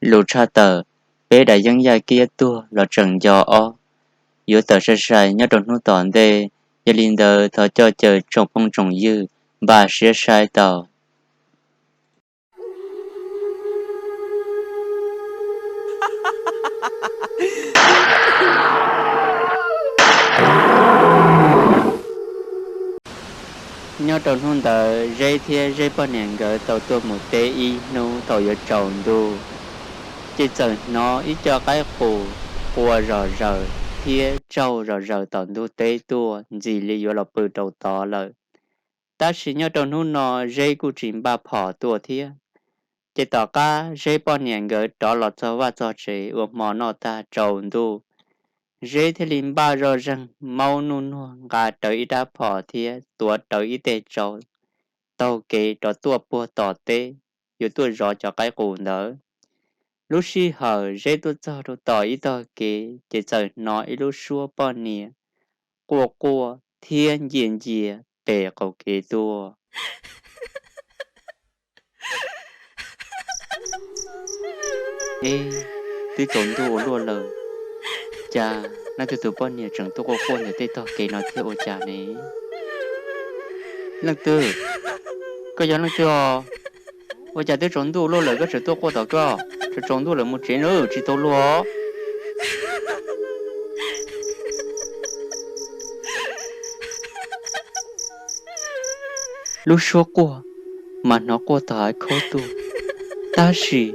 Lus tshaj tawm, peb daim yeeb yaj kiab tuag los tseem nco ob, yuav tawm sai sai nyob rau hnub tom ntej. Yog li ntawd thov coj caw tsoom phooj tsoom ywg npaj siab saib tau. Nyob rau hnub ntawd Zeb thiab Zeb poj niam nkawd tau tuaj mus teb ib hnub thaum yuav tsaus ntuj, ces txawm hnov ib co qaib qus qua zom zaws thiab tsaug zom zaws tom ntug teb tuaj ntxim li yuav los pw rau tod lawm. Tab sis nyob rau hnub no Zeb kuj tsis npaj phom tuaj thiab. Ces tom qab Zeb poj niam nkawd rov los txog vaj txog tsev ua hmo noj tag tsaus ntuj, Zeb thiaj li npaj zoj zeeg maub nuj nuag nqa rawv ib rab phom thiab tuav rawv ib teg tsau taug kev rov tuaj puag tom teb, yuav tuaj zov cov qaib qus ntawd. Lub sij hawm Zeb tuaj txog rau tom ib tog kev ces txawm hnov ib lub suab poj niam quaj quaj thiab ncia ncia pem qaum kev tuaj. Eb, twb tsaus ntuj ua luaj lawm, cas leej twg tus poj niam tseem tuaj quaj quaj ntawm tej tog kev no thiab ua cas ne? Leej twg? Koj yog leej twg os? Ua cas twb tsaus ntuj ua luaj lawm koj tseem tuaj quaj tom koj? Tsaus tsaus ntuj lawm mus tsev nawb, tsis tau luag. Lub suab quaj mas hnov quaj tom hav khaub tuaj, tab sis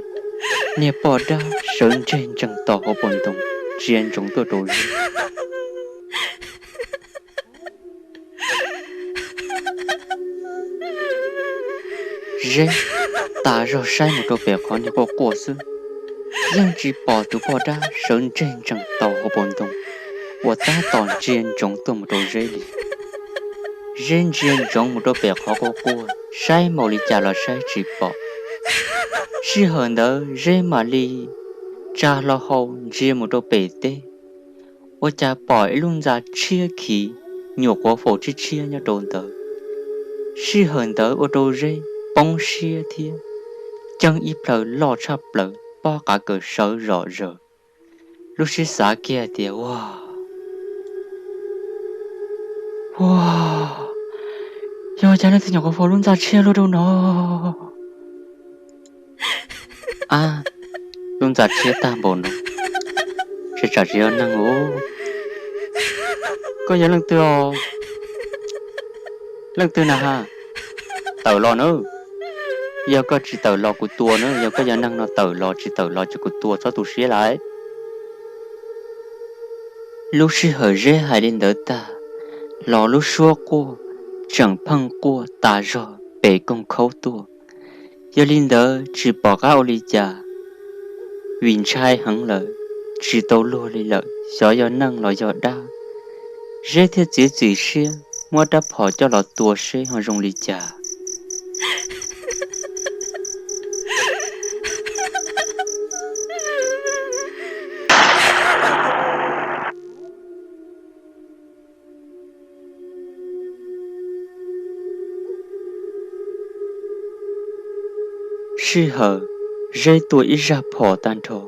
niag poj dab sawv ntseg ntsees tom hauv paus ntoo ntsia ntsoov tuaj rau Zeb. Zeb tas zog saib mus rau pem qhov niag quaj quaj xwb, yeej tsis pom tus poj dab sawv ntseg ntsees tom hauv paus ntoo uas tab tom ntsia ntsoov tuaj mus rau Zeb li. Zeb ntsia ntsoov mus rau pem qhov quaj quaj saib npaum li cas los saib tsis pom. Sij hawm ntawd Zeb mam li tsa hlo hau ntsia mus rau pem teb, ua cas pom ib lub ntxa tshiab khiv nyuam qhuav faus tshiab tshiab nyob rau ntawd. Sij hawm ntawd ua rau Zeb poob siab thiab ceeb ib plhaw loj tshaj plaws pob qav kaws sawv zom zaws. Lub siab xav kiag tias, Ua, ua, yog cas leej twg nyuam qhuav faus lub ntxa tshiab luaj rau no? Ab, lub ntxa tshiab tag npaum no, tsam tsis yog neeg os. Koj yog leej twg os? Leej twg na ha? Tawm los nawb. Yog koj tsis tawm los kuv tua nawb, yog koj yog neeg no tawm los, tsis tawm los ces kuv tua txhob tu siab lawm. Lub sij hawm Zeb hais li ntawd tag los lub suab quaj tseem pheej quaj tas zog pem koog khaub tuaj. Yog li ntawd tsis pom qab ua li cas, vim ntshai heev lawm, tsis tau luag li lawm xyov yog neeg los yog dab. Zeb thiaj txiav txim siab muab rab phom coj los tua seb ho zoo li cas. Sij hawm Zeb tua ib zaj phom tag nrho,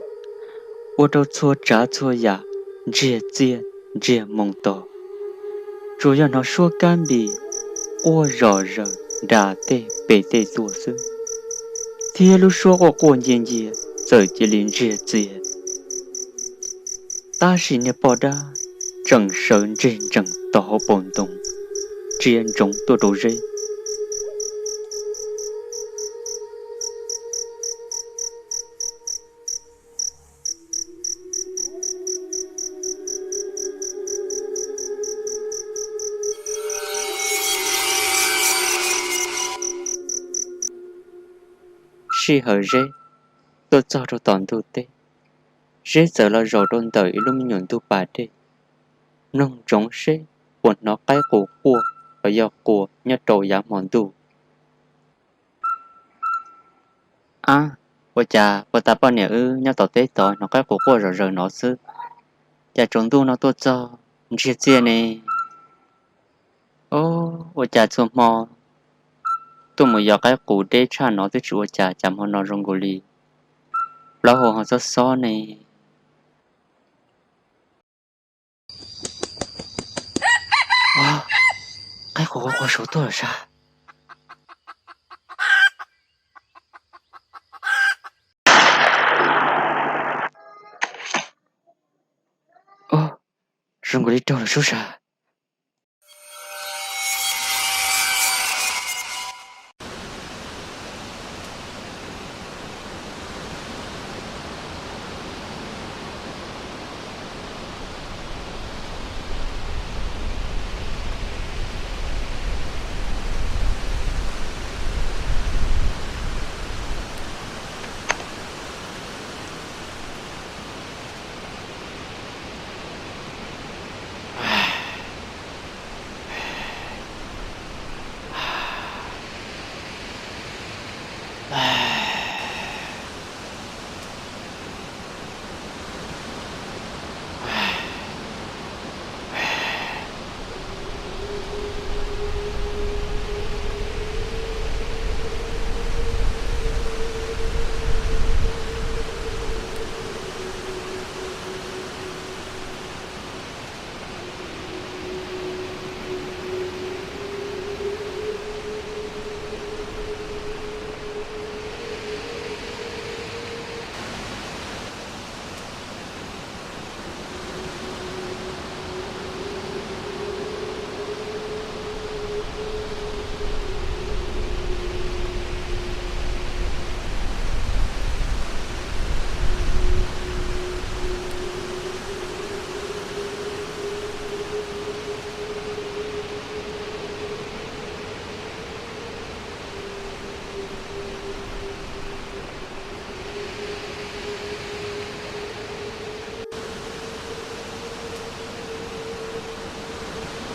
ua rau txhua tsav txhua yam ntsiag txiag ntsiag moo to, tsuas yog hnov suab kab npis quaj zom zaws nram tej pem tej tuaj xwb, thiab lub suab quaj quaj ncia ncia txawm cia li ntsiag txiag. Tab sis niag poj dab tseem sawv ntseg ntsees tom hauv paus ntoo ntsia ntsoov tuaj rau Zeb. Sij hawm Zeb tuaj txog rau tom ntug teb, Zeb txawm los zaum rau ntawm ib lub me nyuam ntug pas dej, mloog ntsoov seb puas hnov qaib qus quaj los yog quas nyob rau yav hmo ntuj. Ab, ua cas puag ta poj niam wb nyob tom teb tod hnov qaib qus quaj zom zaws no xwb, cas tsaus ntuj no tuaj txog ntsiag txiag ne? Ua cas txhua hmo tuaj mus yos qaib qus deb tshaj no twb tsis ua cas, cas hmo no zoo nkaus li Plaub hau ho xob xob ne. Qaib qua qua qua saud tuaj lawm sas. Zoo nkaus li raug lawm sub sas.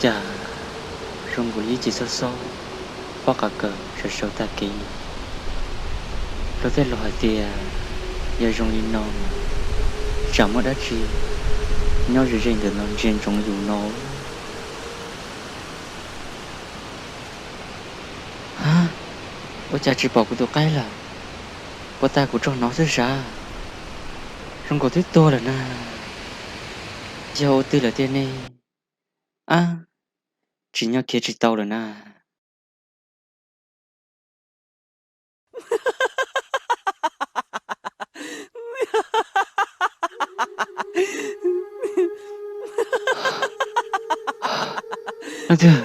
Cas zoo nkaus li ib ce xob xob, pob qa kawm sawv sawv tag kev li. Luag tej laus hais tias yog zoo li no mas tsam muaj dab tsi nyob ze ze ntawm no ntsia ntsoov yus no. Ha, ua cas tsis pom kuv tus qaib lawm? Puas tas kuv tsaug hnov xwb sav? Zoo nkaus twb tuag lawm na. Yog ua twg lawm tiag ne? Ab, tsis nyob khiav tsis tau lawm na. Leej twg?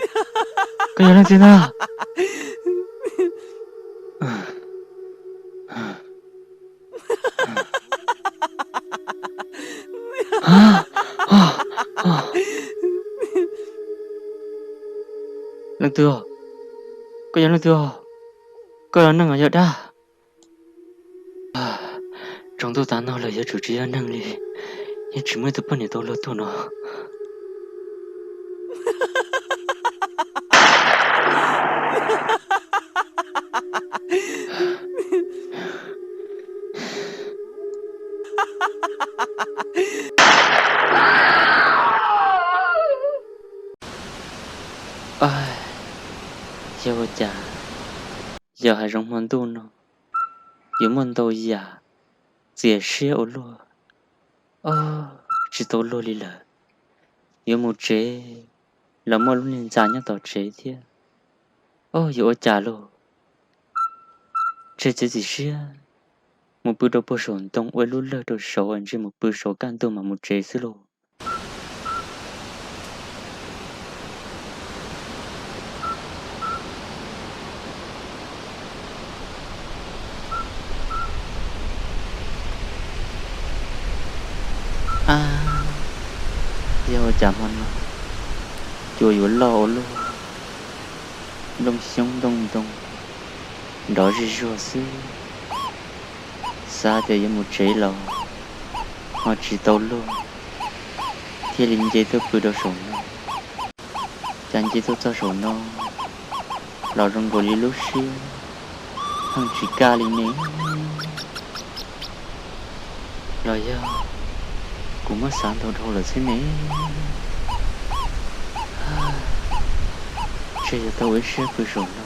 Koj yog leej twg ntag? Leej twg? Koj yog leej twg? Koj yog neeg los yog dab? Tsaus ntuj tav no lawm yuav tsum tsis yog neeg li, yeej tsis muaj ib tug poj niam tau luag tuaj no. Yog ua cas yog hav zoov hmo ntuj no yuav muaj ntau yam txias siab ua luaj, tsis tau luag li lawm. Yuav mus tsev los muaj lub niag ntxa nyob tom tsev thiab, yuav ua cas lauj? Tseg txiav txim siab mus pw rau puag saum ntoo ua ib lub lawg rau saud es ntshe mus pw saud kaj ntug mas mus tsev xwb lauj. Ab, yog ua cas hmo no cua yuav loj ua luaj, nplooj xyoob nplooj ntoo nrov zig zuag xwb. Xav tias yuav mus tsev los ho tsis tau luag, thiaj li nce tuaj pw rau saum no. Cas nce tuaj txog saum no los zoo nkaus li lub siab pheej tsis kaj li ne. Los yog kuv muab xav ntau dhau lawm xwb ne? Ntshe yuav tau ua ib siab pw saum no,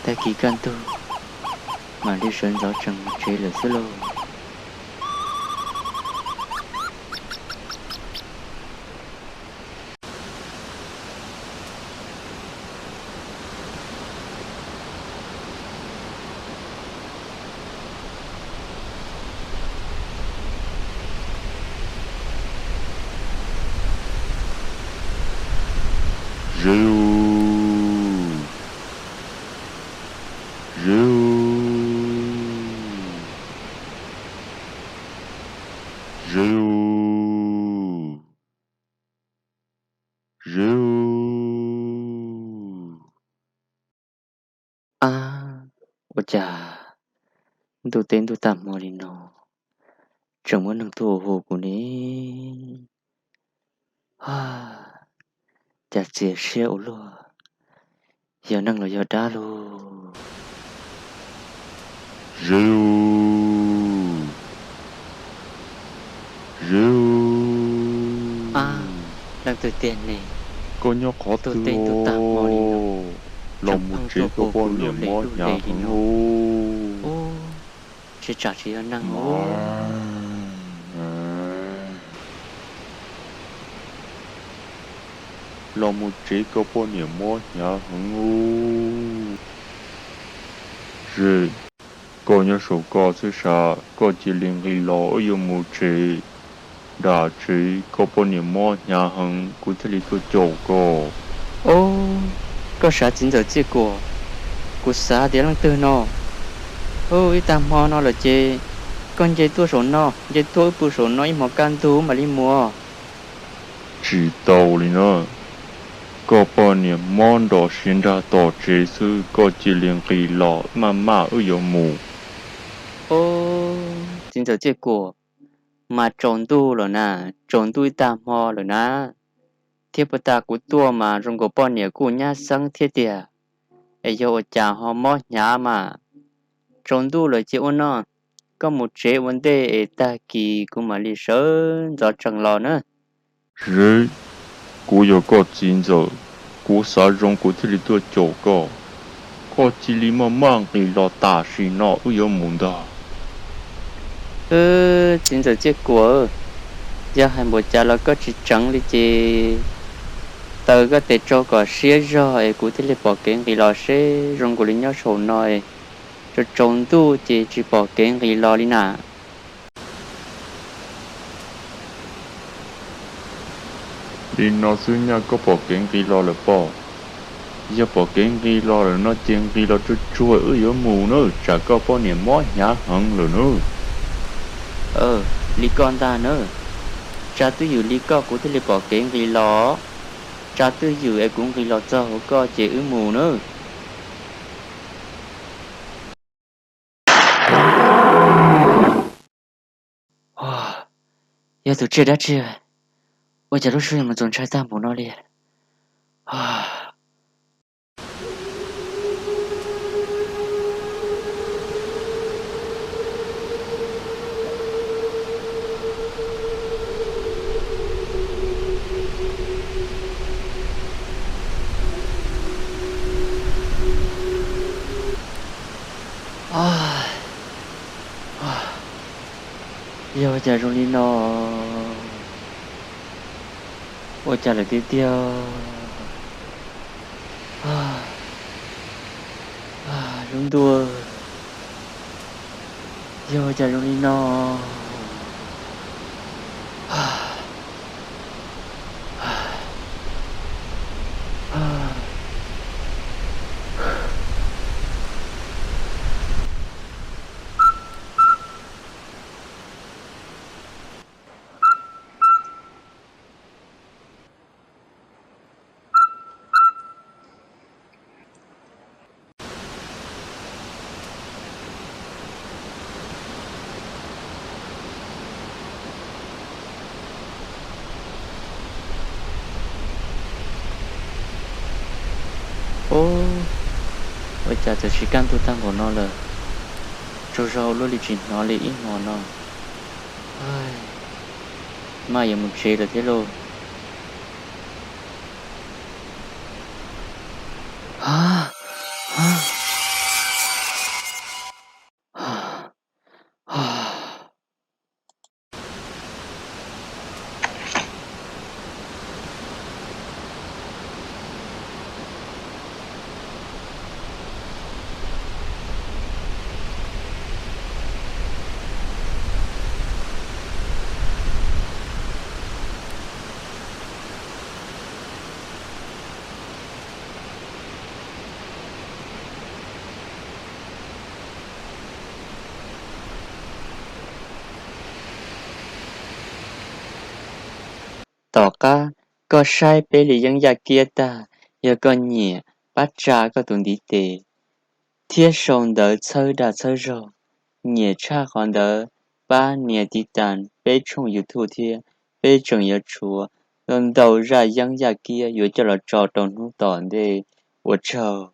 tag kis kaj ntug mam li sawv ntxov tsees mus tsev lawm xwb lauj. Zeb u, Zeb u. Ab, ua cas ntuj teb ntuj tag hmo li no tseem muaj neeg tuaj hu kuv ne? Cas txias siab ua luaj, yog neeg los yog dab lauj? Zeb u, Zeb u. Leej twg tiag ne? Koj nyob qhov twg os? Los mus tsev, koj poj niam mob hnyav heev ub. Tsis tsam tsis yog neeg. Los mus tsev, koj poj niam mob hnyav heev ub. Zeb, koj nyob saum koj xwb sav, koj cia li nqis los wb yuav mus tsev. Nram tsev koj poj niam mob hnyav heev kuv thiaj li tuaj caum koj. Ob, koj xav txiv ntxawm Txiaj Kuam? Kuv xav tias leej twg no? Ub, ib tag hmo no lawm ces koj nce tuaj saum no, nce tuaj wb pw saum no ib hmos kaj ntug mam li mus. Tsis tau li na, koj poj niam mob nrog siav nrag tom tsev xwb, koj cia li nqis los maj maj wb yuav mus. Ob, txiv ntxawm Txiaj Kuam, mas tsaus ntuj lawm na, tsaus ntuj ib tag hmo lawm na, thiab puag ta kuv tuaj mas zoo nkaus poj niam kuj nyab xeeb thiab tiag, es yog ua cas ho mob hnyav mas? Tsaus ntuj lawm ces ua no, koj mus tsev ua ntej es tag kis kuv mam li sawv ntxov tsees los na. Zeb, kuv yog koj txiv ntxawm, kuv xav zoo kuv thiaj li tuaj caum koj. Koj cia li maj maj nqis los tam sim no wb yuav mus ntag. Wb, txiv ntxawm Txiaj Kuam, yog hais npaum cas los koj tsis tseev li ces taws koj tes tsau kom siab zog es kuv thiaj li pom kev nqis los seb zoo nkaus li nyob saum no es tsaus tsaus ntuj ces tsis pom kev nqis los li na. Li no xwb nyaj koj pom kev nqis los lawm pob? Yog pom kev nqis los lawm no ces nqis los tsuag tsuag wb yuav mus nawb, tsam koj poj niam mob hnyav heev lawm nawb. Li koj ntag nawb, tsa twj ywm li koj kuv thiaj li pom kev nqis los. Tsa twj ywm es kuv nqis los txog hauv koj ces wb mus nawb. Yog tus tsiaj dab tsi? Ua cas lub suab yuav mus txaus ntshai tag npaum no li? Yog ua cas zoo li no? Ua cas lawm tiag tiag? Lub ntuj, yog ua cas zoo li no? Ub, ua cas txawm siv kaj ntug tag npaum no lawm, tsaug zog ua luaj li tsis hnov li ib hmos no. Maj yuav mus tsev lawm thiab lauj. Tom qab koj saib peb li Yeeb Yaj Kiab tag, yog koj nyiam, pab tsa koj tus ntiv tes thiab sau ntawv txhawb dag txhawb zog. Nyiam tshaj qhov ntawd, pab nias tiv tas peb tshooj YouTube thiab. Peb tseem yuav tshuav ntau zaj Yeeb Yaj Kiab yuav coj los tso rau hnub tom ntej. Ua tsaug.